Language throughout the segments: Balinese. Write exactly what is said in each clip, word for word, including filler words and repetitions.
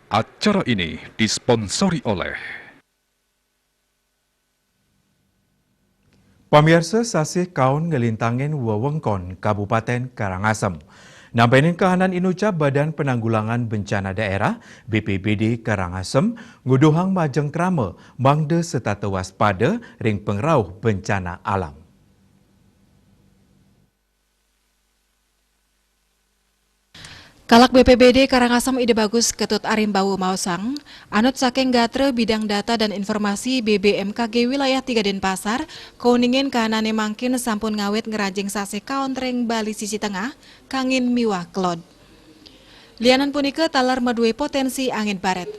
Acara ini disponsori oleh Pamiarsa, sasih kaon ngelintangin wewengkon Kabupaten Karangasem. Nampenin kahanan inucap Badan Penanggulangan Bencana Daerah, B P B D Karangasem, nguduhang majeng krama mangda setata waspada ring pangrauh bencana alam. Kalak B P B D Karangasem Ida Bagus Ketut Arimbawa maosang, anut saking gatra bidang data dan informasi B B M K G wilayah tiga Denpasar, kauningin kahanane mangkin sampun ngawit ngrajing sasih kaon ring Bali sisi tengah, kangin miwah kelod. Lianan punika taler madue potensi angin baret.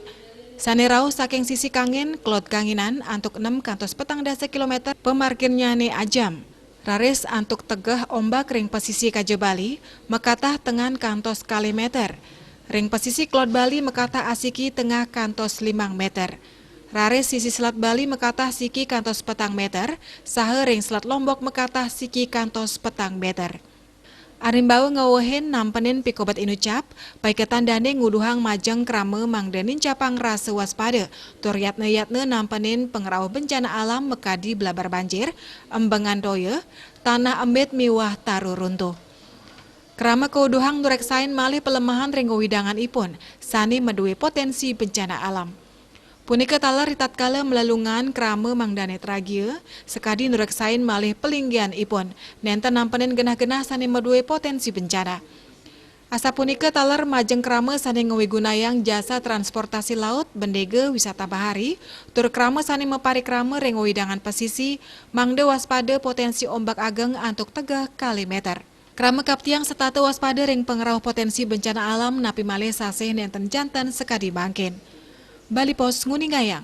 Sane rauh saking sisi kangin, kelod kanginan antuk nem kantos petang dasa kilometer pamarginnyane ajam. Raris antuk tegeh ombak ring pesisi kaja Bali, makatah tengan kantos kalih meter. Ring pesisi kelod Bali makatah asiki tengah kantos limang meter. Raris sisi selat Bali makatah siki kantos petang meter, saha ring selat Lombok makatah siki kantos petang meter. Arimbawa ngewehin nampenin pikobet inucap, paiketan dane nguduhang majeng krama mangda nincapang rasa waspada, tur yatna-yatna nampenin pangrauh bencana alam makadi blabar banjir, embengan toya, tanah embit miwah taru runtuh. Krama kauduhang nureksain malih palemahan ring wewidangan ipun, sane madue potensi bencana alam. Punika taler ritatkala malelungan krama mangdane tragia, sakadi nureksain malih palinggihan ipun, nenten nampenin genah-genah sane madue potensi bencana. Asapunika taler majeng krama sane ngwigunayang jasa transportasi laut, bendega, wisata bahari, tur krama sane maparikrama ring wewidangan pesisi, mangda waspada potensi ombak ageng antuk tegeh kalih meter. Krama kaptiang setata waspada ring pangrauh potensi bencana alam napi malih sasih nenten janten sakadi mangkin. Bali Post nguningayang.